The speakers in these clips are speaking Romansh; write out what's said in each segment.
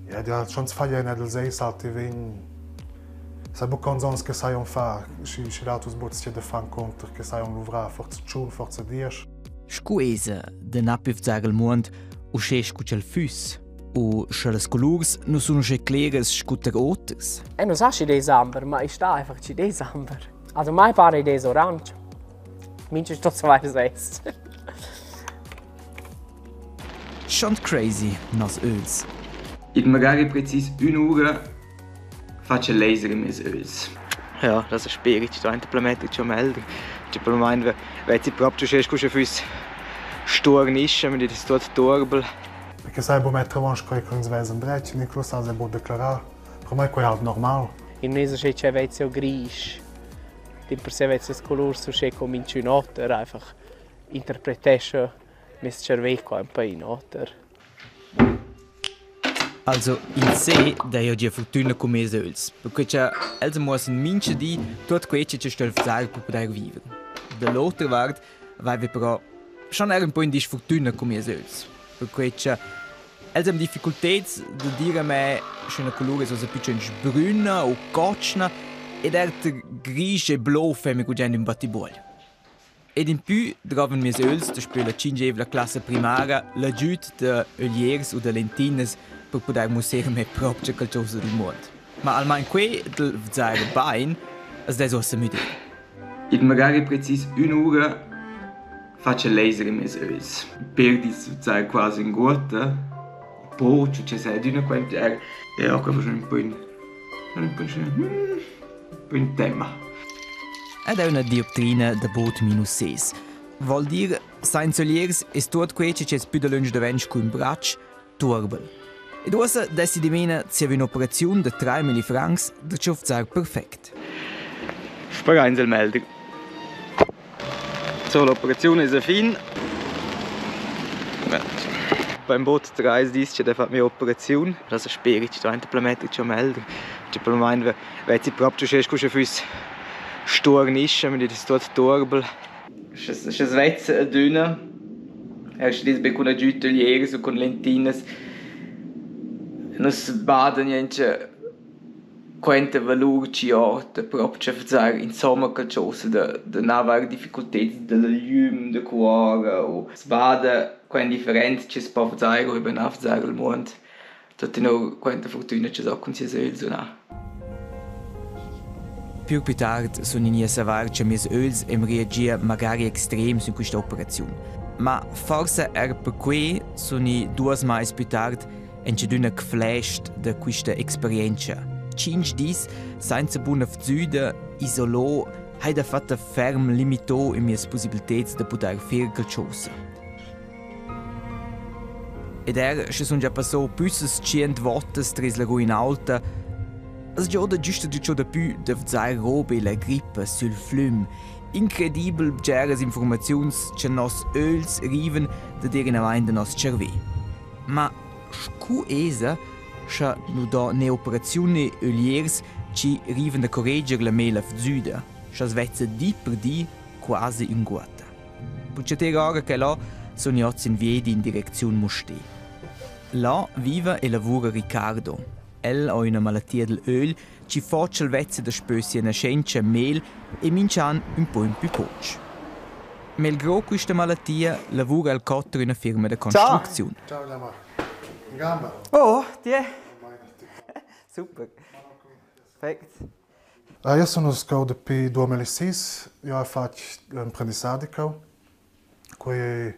Ja, di schon sfaglia in el seis alti vegn sai buc cons onns che sai on far, schi schi l'autos buc da far conter che sai on luvrar forza tschun, forza diesch. Scu esa da na pü vzar il muond uschè scu ch'el füss u sche las colurs nu sun uschè cleras scu tar oters? E non sa schi des amber, ma i sta einfach chi des amber. Also mai pare des orange. Mincha sto zwei ses. Schon crazy, nos öls. Id magari precis ün'ura fatscha laser in meis öls. Ja, das ist schwierig, da implementiert schon melden. Cioè, per moment vezzi proprio sche scu sche füss sturnisce, mi das tut turbel. Perché sai bu mettere avanti quei che ins vesa endretg, Nicolas sa bu declarar. Per me quei è halt normal. In mezzo sche c'è vezio grisch. Din per se vezio colurs uschè come minchün oter, einfach interpretescha mes cervell qua ün pa in oter. Also in se dai ho gia furtüna cun meis ögls, perquai cha els muossan mincha di tuot quai chi cha stögl far per pudair viver. Da l'otra vart vaiva però schon eir ün po in disfurtüna cun mieus ögls, perquai cha els han difficulteds da dir a me sch'üna culur es uossa plüchöntsch brüna o cotschna ed eir ter grisch e blo fai gugent ün battibuogl. Ed impü drovan mieus ögls daspö la tschinchevla classa primara l'agüd da ögliers u da lentinas per pudair musser me propcha qualchosa dal muond. Ma almain quai dal vzair bain as dess uossa müder. Id magari precis ün'ura fatscha laser in meis ögls. Perdi vzair quasi ünguotta. Poch, che sai adüna quant er. Ja, que fa ün po ün ün po ün tema. Ed è una dioptrina da bod minus ses. Vol dir, sainza ögliers es tuot quai chi es pü dalöntsch davent scu ün bratsch, tuorbel. Ed uossa dessi dimena zieva ün'operaziun da 3.000 francs da tschufzar perfect. Sperains il melder. So, l'operaziun es a fin. Beim bod treis dis che der fat mia operaziun. Das è speric, dvainta plametter già melder. Cioè, per moment vezzi proprio sche scu sche füss sturnischa, mi das tuot tuorbel. Sche sche svezza adüna, erst dis be cun agüd d'ögliers u cun lentinas, nus badan niente Quenta valur chi ho da propcha vezair insomma qualchosa da da na avair difficulteds da la glüm da cuora o s'bada qua indifferent chi's po vezair o na vezair il muond. Tuttenor quanta furtüna chi's ho cun sieus ögls o na. Pür pü tard sun i gnü a savair cha mieus ögls am reagia magari extrem sün quista operaziun. Ma forsa eir perquai sun i duos mais pü tard Enchadüna gflescht da quista experientscha. Tschinch dis sainza buna vzüda, isolò, hai dafatta ferm limito in mias pussibilteds da pudair fer qualchosa. Ed er sche sun già passò püssas tschient votas tres la Ruinaulta, as gioda güsta giò dapü da vzair roba e la grippa sül flüm. Incredibel bgeras informaziuns cha noss ögls rivan da dir inavant da nos tscharvè. Ma scu esa scha nu do ne operaziun ne ögliers chi rivan da correger la mela vzüda, scha's vezza di per di quasi ünguotta. Puchater ora che là sun i hoz in viedi in direcziun Mustér. Là viva e lavura Riccardo. El ho üna malattia dal ögl chi fo ch'el vezza daspö sia naschentscha mel e minch'an ün po in pü poch. Melgrò quista malattia lavura el co tar üna firma da construcziun. Ciao, Ciao In gamba. Oh, ti è? Super. Perfect. Io sono sco dapi 2006, io ho fatg l'emprendissadi cheu. Quei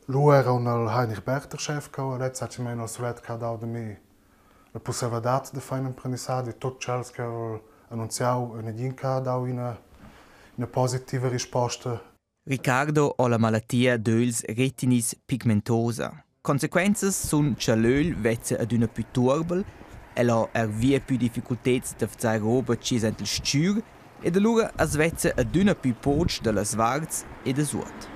lu era un il Heinrich Berther chef cheu e lez ha mei il sulet che ha dau da mi la pusseivladad da far in emprendissadi. Tut tschels che el annunziau e negin che ha dau ina, ina positiva risposta. Riccardo ho la malattia d'ögls retinis pigmentosa. Consequenzas sun cha l'ögl vezza adüna pü tuorbel, el ho eir viepü difficulteds da vezair roba chi es aint il s-chür ed alura as vezza adüna pü poch da las varts e da suot.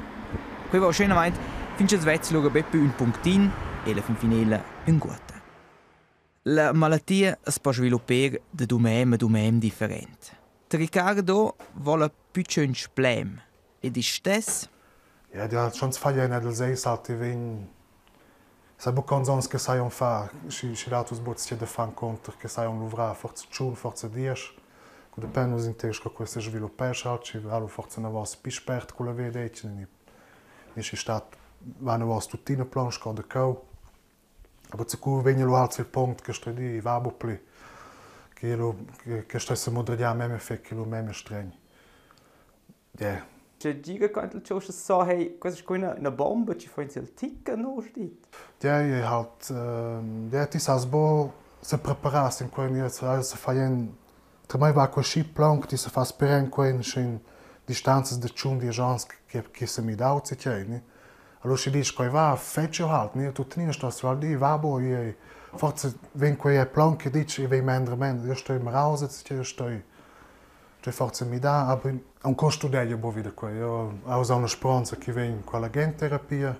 Quai va uschenamaint fin cha's vezza lura be pü ün punctin e la fin finela ünguotta. La malattia as po sviluppar da dumem a dumem different. Riccardo vola püchöntsch plem ed istess Ja, die hat schon sfaglia in el seis salti vegn. Sai buca quants onns che saian far, schi schi l'auters bucs che da fan conter che saian luvrar, forsa tschun, forsa diesch. Cu dependa uss in sco quei sviluppescha, schi va lu forsa anavos pli spert culla vegliadetgna ni ni schi stat va anavos tuttina plon sco da cheu. Aber zacu vegn lu halt sil punct che sto dir, va buc pli. Che lu che sto se modregiar memia fetg, che lu memia stregn. Yeah. C'è giga quant il ciò so hey, questa è una, una bomba, ci fa il ticca no stit. Ja, je halt ja, ti sas bo se preparar sin quei ni se fai Tra mai va quei schi plaun che ti se fa sperar in quei in distanzas de 10 ans che se midau tgei ni. Allora schi dici quei va fetg halt ni tuttenina sto al di va bo je forse ven quei è plaun che dici vegn mender mender io sto im raus io sto sto forse midar aber un costo studeia bo wieder quei io ho una speranza che ven quella genterapia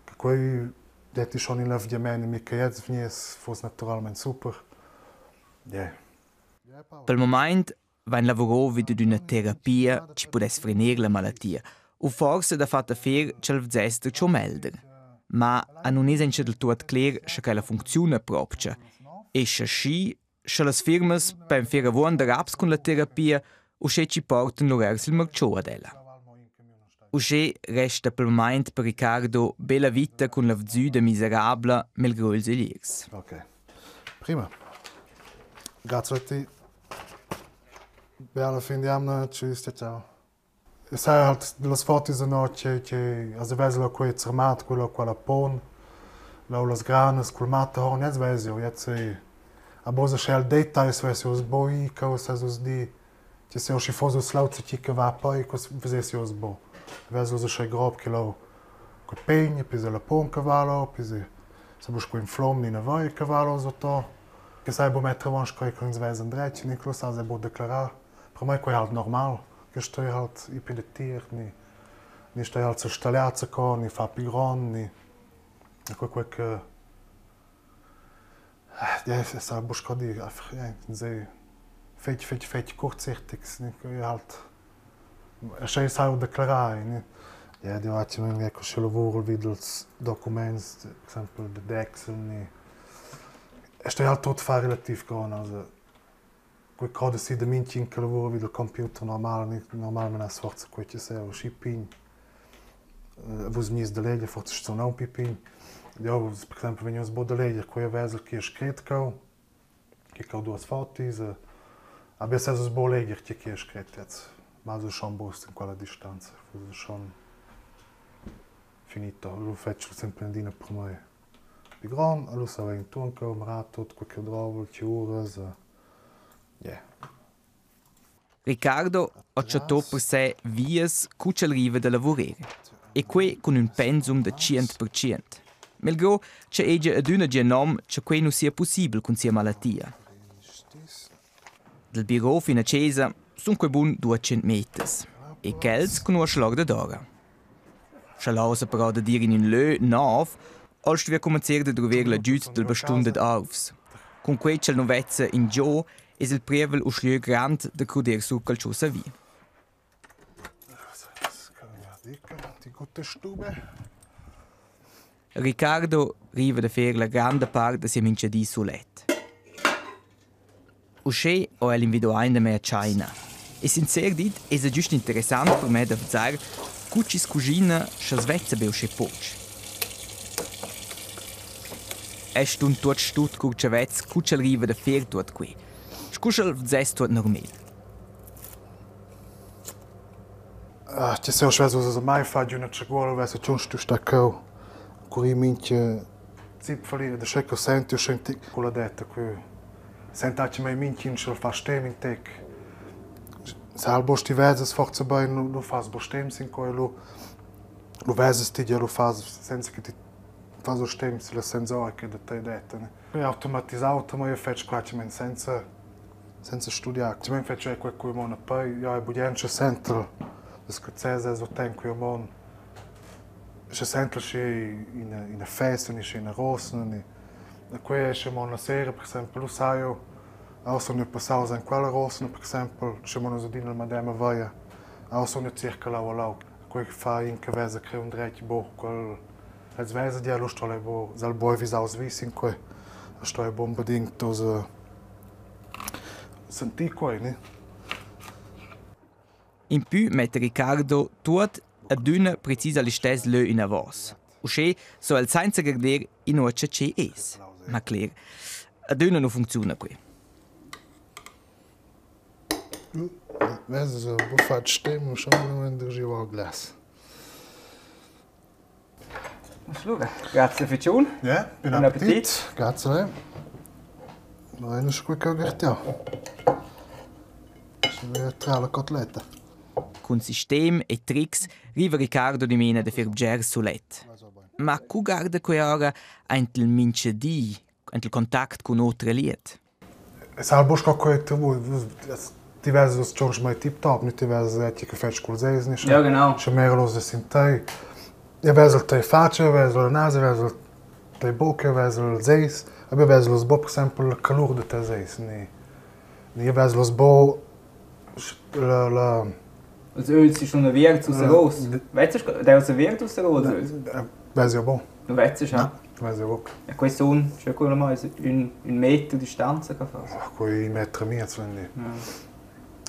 che quei detti schon in avviamento mi che jetzt vegniss fosse naturalmente super. Yeah. Pel mumaint vain lavurò vi dad üna terapia chi pudess frenir la malattia u forsa dafatta fer cha'l vzess darcho melder. Ma a nun es auncha del tuot cler scha quella funcziuna propcha e scha schi, scha las firmas pain fer avuonda raps cun la terapia uschè chi portan lur ers il marchò ad ella. Uschè resta pel mumaint per Riccardo be la vita cun la vzüda miserabla melgrò ils egliers. Okay. Prima. Grazie a ti. Bella fin di anno, tschüss, ciao ciao. Sai halt las fotos no che also vesa la quei Zermatt, quello quella pon, la las granas cul Matterhorn, jetzt weiß ich, jetzt sei aber so schel details weiß ich, boi, cosa so di, che se schi fosse slauze chi che va poi, cos vesessi os bo. Vesa so schel grob che lo co pegna, poi la pon cavallo, poi se busco in flom ni na vai cavallo sotto. Che sai bo mettere avanti quei che ins vesa endretg, ni che lo sa se bo declarar. Per me quei halt normal, che stoi halt i pi de tir, ni ni stoi halt so stagliazza co, ni fa pi grond, ni quei quei che ja, es sa busco dir, einfach ja, sei fetg fetg fetg kurzsichtig, ni che halt Sche sai declarar, ni. Ja, di faccio ecco sche lavoro vid els documents, per exempel de Excel, ni. E stai halt tot far relativ grond, also quei croda si da mintgin che lavora vid il computer normal, ni normalmente es forza quei che sei schi pign. Vus gnis da leger, forza sto non pi pign. Jo, per exempel, vegn bo da leger, quei vesel che è scret cau, che cau duas fotis, aber es es bo leger che è scret jetzt. Ma so schon bust in quella distanza, fuss schon finito. Lu fetsch sempre andina per me pi grond, allo sa intorno che ho tutto quel che trovo, che uras. Yeah. Riccardo ha chattò per sé vias cu ch'el riva da lavurer. E quei cun ün pensum da 100%. Melgrò cha hegia adüna gia nom cha quei nu sia pussibel cun sia malattia. Dal biro fin a chesa sun quei bun 200 meters e quels cugnuosch l'or dadora. Scha l'ausa però da dir in ün lö nouv, ha'l stuvü cumanzar da druver l'agüd dal bastun dad arvs. Cun quei ch'el nu vezza ingio es il prievel uschè grand da cruder sur calchosa vi. Die gute Stube. Riccardo riva da fer la granda part da sia minchadi sulet. Uschè ho el invido aint da me a tschaina. E sincer dit esa güst interessant per me da vezair cu chi's cuschina scha's vezza be uschè poch. Es stun tuot stut cur cha vez cu ch'el riva da fer tuot que. Scu sch'el vzess tuot normal. Ah, ti sai, schweiz was mai fa giù una tschaguola, weiss du stu sta cheu. Curi mincha zipfeli da sche che senti senti quella detta qui. Senta che mai minchin sch'el fa stem in tec. Se al bosti vezes forza bein, lu fas bo stem sin quei lu lu vezes ti lu fas senza che ti fas o stem sulla sensor che da te detta. Ne. È automatizzato, ma io faccio quasi senza studiare. Ci faccio quel cui mon poi io bugen che sento das scozzese so ten cui mon che sento che in una festa ni in una rosa ni quei è mon la sera per esempio lo sai io sono passato in quella rosa per esempio che mon so din madama vaia sono circa là o là quei fa in che vesa che un dretg bo quel Els vesa di allo sto bo sal boi visaus vi sin quei. Sto è bombarding tos senti quei, ne? In pü metta Riccardo tuot adüna precis al listess lö inavos. Uschè so el sainza guarder inua cha che es. Ma cler, adüna nu funcziuna que. Vesa so bu fatg stem, schon wenn du giu al glas. Grazie Ficiun. Ja, buon Buon appetit. appetit. Grazie a lei. Non è quel che ho gertiau. Se vuoi tra la cotletta. Cun sistem e trics riva Riccardo dimena da fer bger sulet. Ma cu guarda que ora aint il minchadi, aint il contact cun otra liet? Es al buca quei ti vesas uss tschonsch mai tip-top, ni ti vesas etg che fetsch culs egls ni Ja, genau. sche mera los sin tei. Io vesel tei faccia, io vesel la nasa, io vesel tei bocca, io vesel ils egls, aber io vesel uss buc per exempel la calur da tes egls ni ni io vesel uss buc la la Els öls si schon aviert aus ros. Vezes der aviert aus ros? Ves io buc. Nu vezes, ha? Ves io buc. Ja, quei sun, cioè quello mai ün metro distanza che fas. Quei metro e miez vendi.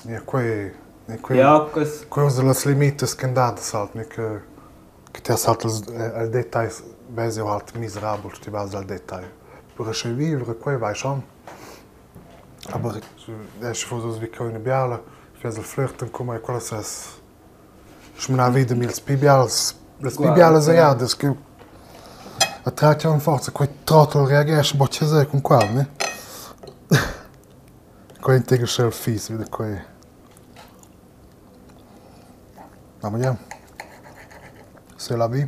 Ja, quei quei Ja, quels quei sind las limitas che dadas halt, ne che ti has halt els detagls ves io halt miserabel, ti vas al detagl. Per sche vivere quei vai schon. Aber es foss wie che una biala, fes il flirten come quella ses schmena vida mils pi bials, las pi bialas ejadas che a tratjan forza quei trottel reagesce bo che con quel, ne? Quei integresce il fis wieder quei. Aber ja. C'est la vie.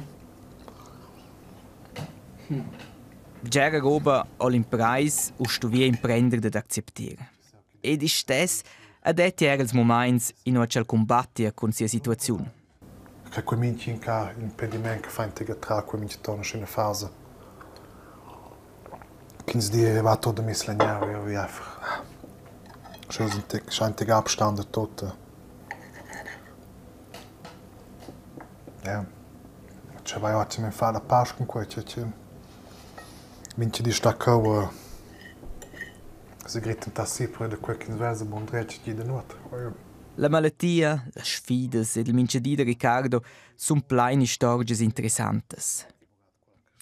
Bgera roba ho l'imprais u stuvia imprender dad accepter. Ed istess ha det eir ils mumaints inua ch'el cumbattia cun sia situaziun. Che quei mintgin che impediment che fa integrar quei mintga ton in fase. Ch'ins di è va tot mis legnau io vi einfach. Scheint die Abstand da tot. Ja. Cioè vai ottimo fare la pace con quei che che mincha di sta cheu se gritan tassi per da quei ch'ins vesa buon dretg di da nuot. La malattia, las sfidas ed il minchadi da Riccardo sun plain istorgias interessantas.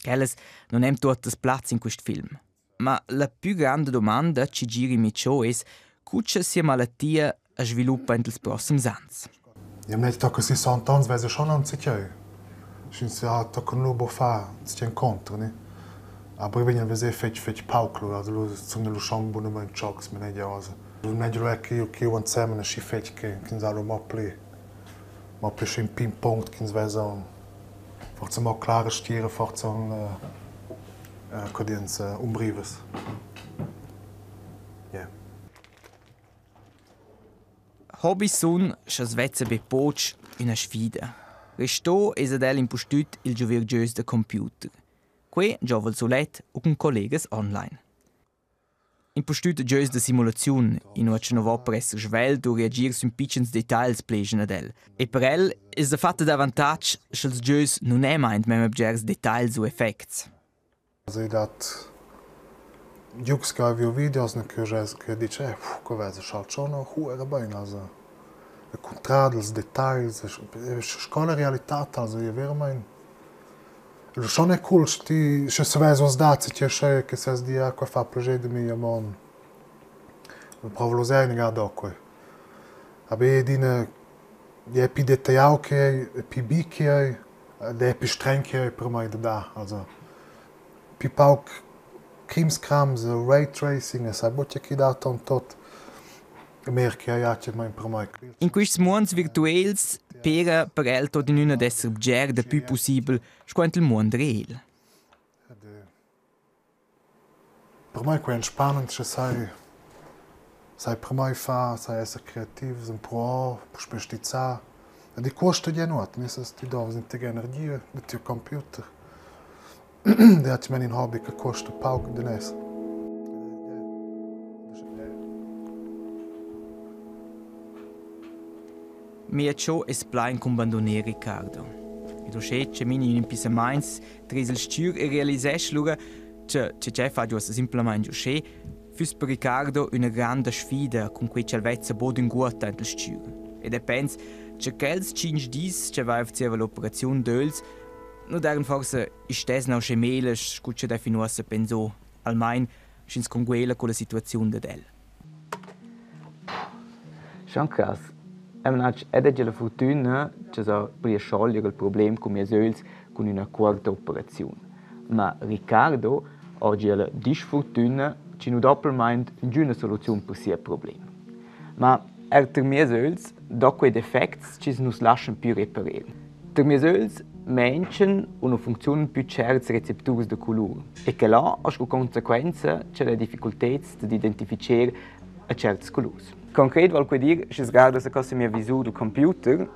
Quellas non hem tuottas plaz in quist film. Ma la pü granda domanda chi gira in micho es cu cha sia malattia as sviluppa in ils prossems ans. Ja mei tocca 60 ans vesa schon anziccheu. Sch'ins ha tocca nu bo fa si incontro, ne? Aber ich vegn a veser fetg fetg pauc lu, also lu sun lu schon bunamain tschocs, manegia also. Lu meglio è che io che io ensemen aschi fetg che ch'ins ha lu mo pli mo pli sc'in pign punct ch'ins vesa un forsa mo clara stira, forsa un co diens umbrivas. Yeah. Hobby sun, scha's vezza be poch, üna sfida. Restò es ad el impustüt il giuver giogs da computer. Que giova'l sulet u cun collegas online. Impustüt giogs da simulaziun, inua cha nu vo per esser svelt u reagir sün pitschens detagls plejan ad el. E per el es dafatta d'avantatg, scha'ls giogs nun emaint memma bgers detagls u effects. Also i dat giugs che hai viu videos ne che jeu che dice eh co vesa schalt schon noch huere bein also il contrat ils detagls sco la realità also io verament schon è cool sche ti sche savess uss dat ti sche che ses di ah qua fa plascher da mi amon provo lo sei da quei aber dina è più detagliau che è più bi che è è più streng che è per mai da da also più pauc crimscrams ray tracing e sai buca chi dat ton tot mehr che hai mein per mai. In quists muonds virtuels pera per el tot in üna d'esser bger dapü pussibel sco aint il muond reel. Per mai quei entspannend sche sai sai per mai far, sai esser creativs, empruar, puspei stizzar. Ed i cuosta gie nuot, ni sas ti dovras in tec energia da tiu computer. Det è in hobby che costa pauc daners. Mia cho es plain cun banduner Riccardo. Ed uschè chamini ün impissamaints tres il stür e realisesch lura che che ch'el fa giò simplamaing uschè, füss per Riccardo üna granda sfida cun quei ch'el vezza bod ünguotta aint il stür. Ed eu pens cha quels tschinch dis ch'el vaiva zieva l'operaziun d'ögls nu d'eiran forsa istess na uschè meglers scu ch'el ha fin uossa pensò, almain sch'ins conguela culla situaziun dad el. Schon cas. Eu m'natsch ed hegia la furtüna cha s'ho pudü schoglier il problem cun mieus ögls cun üna cuorta operaziun. Ma Riccardo ho gia la disfurtüna chi nu do pelmain ingüna soluziun per sia problem. Ma eir tar mieus ögls do quei defects chi's nu's laschan pü reparer. Tar mieus ögls manchan u nu funcziunan pü tscherts recepturs da culur e que là ho scu consequenza cha la difficulteds dad identificher a tscherts colurs. Concret vol quei dir, sche sguardas a cosa mia visur dal computer,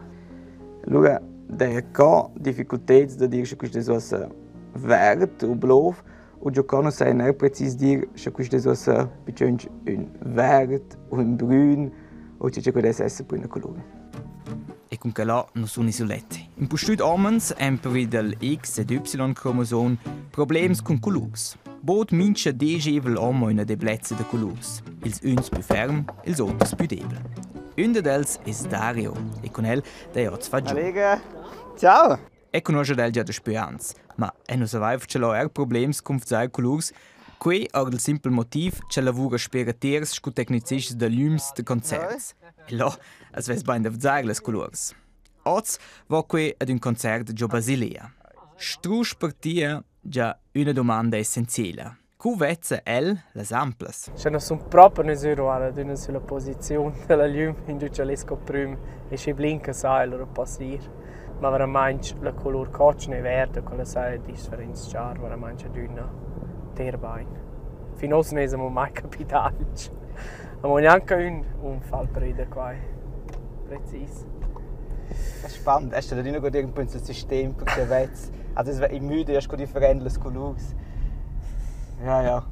lura daja co difficulteds da dir sche quist es uossa verd u blov u giò co nu sai neir precis dir sche quist es uossa pitschönch ün verd u ün brün o che che pudess esser per üna colur. E cun quella nu suni sulet. Impustüt homens han pervi dal X ed Y-cromosom problems cun culurs. Bod mincha degevel hom ho üna deblezza da culurs. Ils üns pü ferm, ils oters pü debel. Ün dad els es Dario e cun el d'eir hoz fat giò. Ciao! E cugnuoscha el già daspö ans, ma el nu savaiva ch'el ho eir problems cun vezair culurs. Quei ord il simpel motiv ch'el lavura sper tiers scu tecnicist da lüms da concerts. E là as vess bain da vezair las culurs. Oz va quei ad ün concert giò Basilea. Strusch per tia già üna domanda essenziela. Cu vezza el las amplas? Sche non sun propi mesüro adüna sülla posiziun da la glüm ingio ch'el es co prüm e schi blinca sa allura poss ir. Ma veramaing la culur cotschna e verda quella saja differenzchar veramaing adüna ter bain. Fin uossa nu es amo mai capità alch. Amo gnanca ün unfall pervi da quai. Precis. Spannend, hast du adüna gut ün po ün sistem perche vezz. Also es va in müda scu different las culurs. Ja, ja.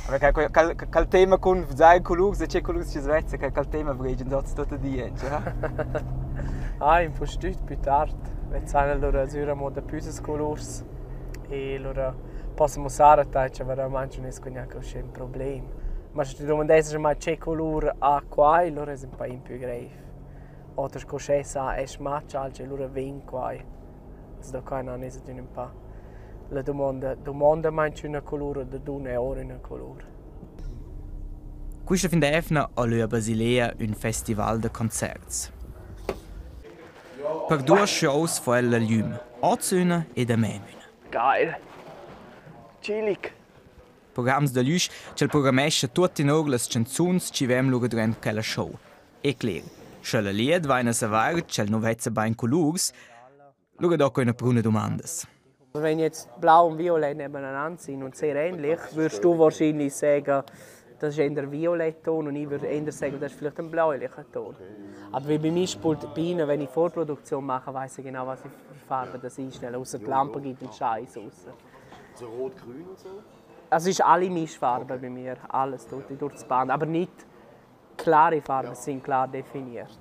Aber quel, quel, quel tema cun vezair culurs e che culurs chi's vezza, quel, quel tema vregia hoz tuot a di, ja. Ah, impustüt pü tard vezzaina alura sür amo dapüsas culurs e lura possa mussar a tai cha veramaing nun es gnanca uschè ün problem. Ma sche ti dumandessas a mai che culur ha quai, lura es ün pain pü greiv. Oter sco sche sa es matg alch e lura vegn quai. Da quai nan es adüna ün pa la dumonda, dumonda mainch üna culur o da duna our üna culur. Quista fin d'eivna ha lö a Basilea ün festival da concerts. Per duos shows fa el la glüm, hoz üna ed a mem üna. Geil. Chillig. Programs da glüsch ch'el programmescha tuot tenor las chanzuns chi vegn lura durant quella show. E cler, scha la liad vain a savair ch'el nu vezza bain culurs, lura do que üna pruna dumandas. Wenn jetzt blau und violett nebeneinander sind und sehr ähnlich, würdest du wahrscheinlich sagen, das ist eher Violettton und ich würde eher sagen, das ist vielleicht ein bläulicher Ton. Aber wie bei mir spielt bei ihnen, wenn ich Vorproduktion mache, weiß ich genau, was für Farbe das ist. Außer die Lampe gibt einen Scheiß raus. So rot-grün und so? Also es ist alle Mischfarben okay. bei mir, alles durch, durch das Band, aber nicht klare Farben sind klar definiert.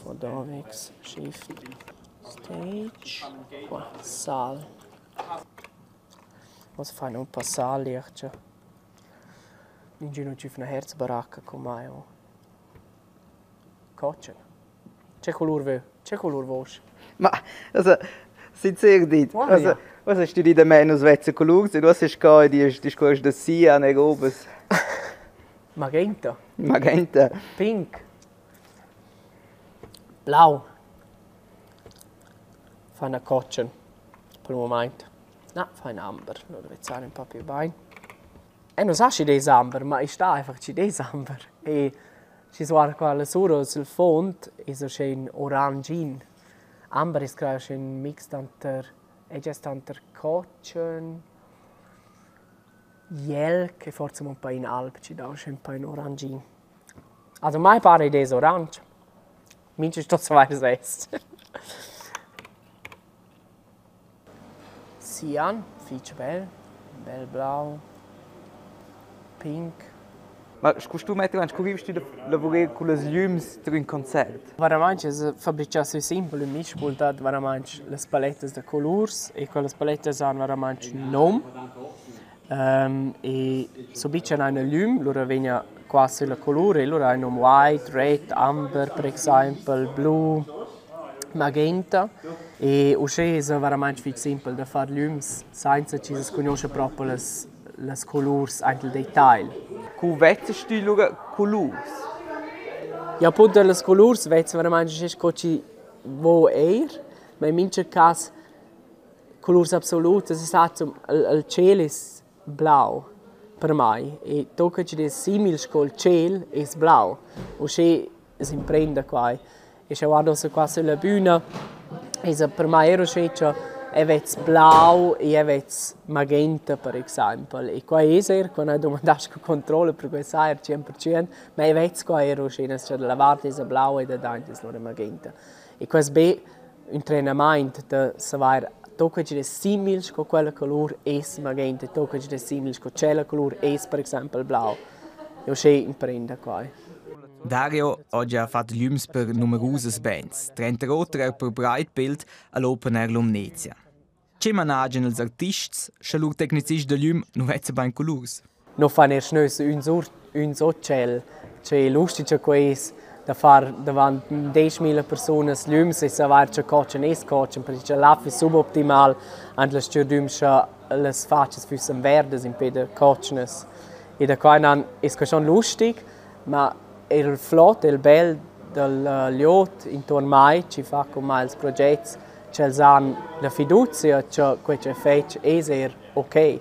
Von da weg Shift Stage, qua, Saal. Was fai non passar licht. Ningün non tschüf 'na Herzbaracca con mai o cotschen. Che colur vö? Che colur vosch? Ma also sincer dit, also was hast du di da me nus vezza colurs e du hast qua di discuors da cyan e robas. Magenta. Magenta. Pink. Blau. Fa 'na cotschen pel mumaint. Na, fa ün amber, lura vezzan ün pa pü bain. Eu nu sa schi d'es amber, ma i sta einfach chi d'es amber. E schi guarda qua lasura sül fuond es uschè ün orangin. Amber es craj uschè ün mix tanter e gest tanter cotschen, jelg e forsa amo ün pa in alb chi dà uschè ün pa ün orangin. Also mai para id es oransch. Mincha sto savair svess. Cyan, fich bel, bel blau, pink. Ma scu stu metter aint, scu vivst tü da lavurer cullas glüms tar ün concert? Veramaing es fabrichà sü simpel ün mischpult dat veramaing las palettas da colurs e quellas palettas han veramaing ün nom. E subit cha n'haina glüm, lura vegna qua sülla colur e lura hai nom white, red, amber per exaimpel, blu, magenta. E uschè esa veramaing fich simpel da far glüms sainza chi s'as cugnuoscha propi las las colurs aint il detagl. Cu vezzast tü lura colurs? Ja apunto las colurs vezz veramaing uschè sco chi vo eir, ma in mincha cas colurs absolutas, es stat il tschêl es blau per mai e tocca chi'd es simil sco il tschêl es blau. Uschè s'imprenda quai. E scha guardo ussa qua sülla büna esa per mai eir uschè cha eu vez blau e eu vez magenta per exaimpel. E quai es eir quando hai dumandà sco controlla per quai saja 100%, ma eu vez qua eir uschè cha da la vart esa blau e dadaint es lura magenta. E quai es be ün trenamaint da savair tocca chi'd es simil sco quella colur es magenta, tocca chi'd es simil sco tschella colur es per exaimpel blau. E uschè imprenda quai. Dario ha gia fat glüms per numerusas bands, tranter oter eir per Breitbild a l'Open Air Lumnezia. Che managian ils artists, scha lur tecnicist da glüm nu vezza bain colurs? No fan eir schnöss ün sur ün sotschel, che lustig cha quai es da far davant 10.000 persunas glüms e savair cha cotschen es cotschen, perche cha là füss suboptimal ant la stürdüm scha las fatschas füssan verdas impè da cotschnas. E da qua innan es que schon lustig, ma eir il flot e il bel dal liot intuorn mai chi fa cun mai ils progets, ch'els han la fiduzia cha quai ch'eu fetsch es eir okay.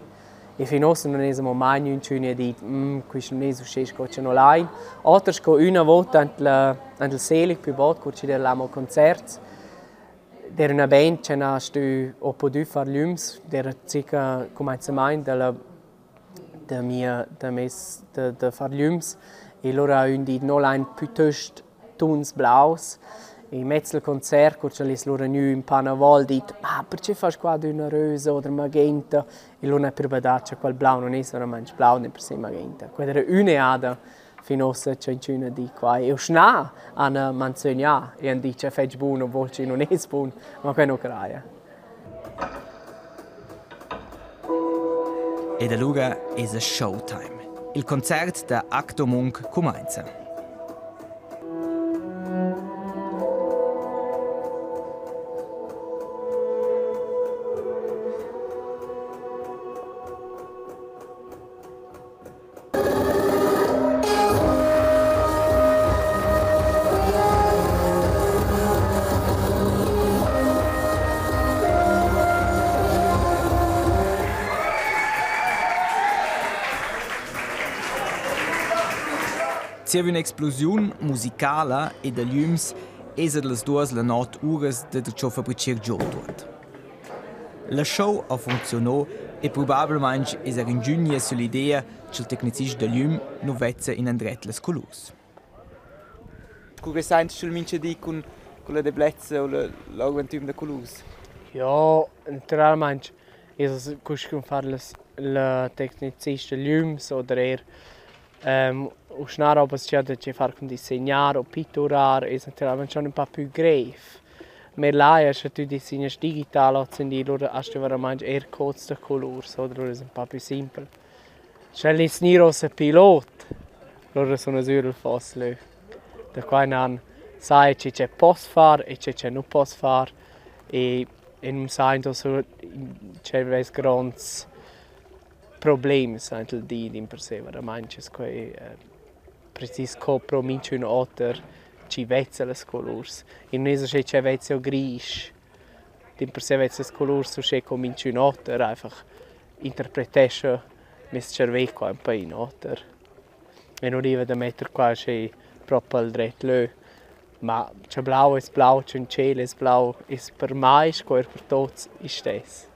E fin uossa nun es amo mai gnü a dit: «Quist nun es uschè sco cha no lain». Oter sco üna vouta ant la ant il Selig plü bod, cur chi d'eira amo concerts, d'eira üna band cha n'ha stü o pudü far glüms, d'eira circa cumainzamaint da la da mia da meis da da far glüms e lura ha ün dit: «No lain pütöst tuns blaus». E immez il concert, cur ch'el es lura gnü ün pa inavant, dit: «Ma perche fast qua adüna rösa oder magenta?» E lura n'ha pür badà cha quel blau nun es veramaing blau, dimpersè magenta. Quella era ün'eada fin uossa cha inchün ha dit quai. E uschè hana manzögnà e han dit cha fetsch bun o voul chi nun es bun, ma quai nu craja. Ed alura esa showtime. Il concert da Acto Munk cumainza. Zieva ün'explosiun musicala e da glüms esa las duos la not uras da darcho fabricher giò tuot. La show ha funcziunà e prubabelmaing es eir ingün gnü süll'idea cha'l tecnicist da glüm nu vezza inandret las culurs. Cu che saints tü mincha di cun cun la deblezza o l'augmentüm da culurs? Ja, natüralmaing es es cust cun far las la tecnicist da glüms oder eir uschè robas chi ha da che far cun disegnar o pitturar es natüralmaing schon ün pa pü greiv. Ma là scha tü disegnas digital hozindi lura hast tü veramaing eir codes da culurs oder lura es ün pa pü simpel. Sch'el es gnir uossa pilot, lura suna sür il foss lö. Da qua nan sai che che poss far e che che nu poss far e e nu saint uossa che vess gronds problems aint il di dimpersè veramaing es quai precis co pro minchün oter chi vezza las colurs. I nun es uschè cha vezza grisch, dimpersè vezza las colurs uschè co minchün oter, einfach interpretescha meis tscharvè qua ün pain oter. E nu riva da metter qua uschè propi al dret lö. Ma cha blau es blau, cha tschel es blau, es per mai sco eir per tuots istess.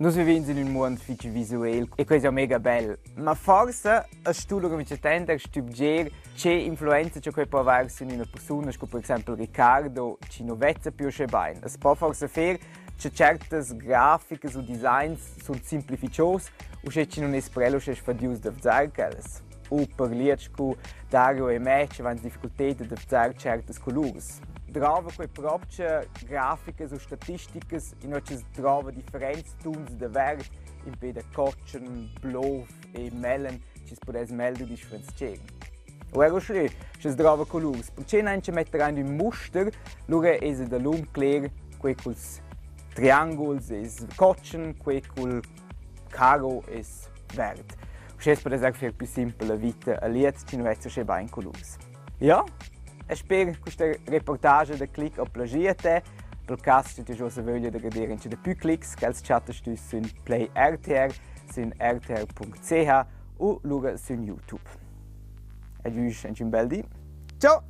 Nus vivins in ün muond fich visuel e quai es mega bel. Ma forsa as stu lura mincha temp er stübgier che influenza cha quai po avair sün üna persuna sco per exaimpel Riccardo chi nu vezza più uschè bain. As po forsa fer cha tschertas graficas u designs sun simplifichos, uschè chi nun es per el uschè sfadius da vezair quellas. U per liet scu Dario e me che vain difficulted da vezair tschertas colurs. Drova quei propcha graficas u statisticas inua chi's drova differents tuns da verd impè da cotschen, blov e mellen chi's pudess meglder differenzcher. U era uschè, schi's drova colurs, perche neanche metter aint ün muster, lura esa dalum cler quei culs trianguls es cotschen, quei cul caro es verd. Uschè es pudess eir fer pü simpel la vita a liet chi nu vezza uschè bain colurs. Ja, e sper quista reportage da clic ho plagiu a te. Pel cas schi ti uossa vöglia da gader incha dapü clics, ch'els chattast tü sün Play RTR, sün rtr.ch u lura sün YouTube. Adieu, ün bel di. Ciao!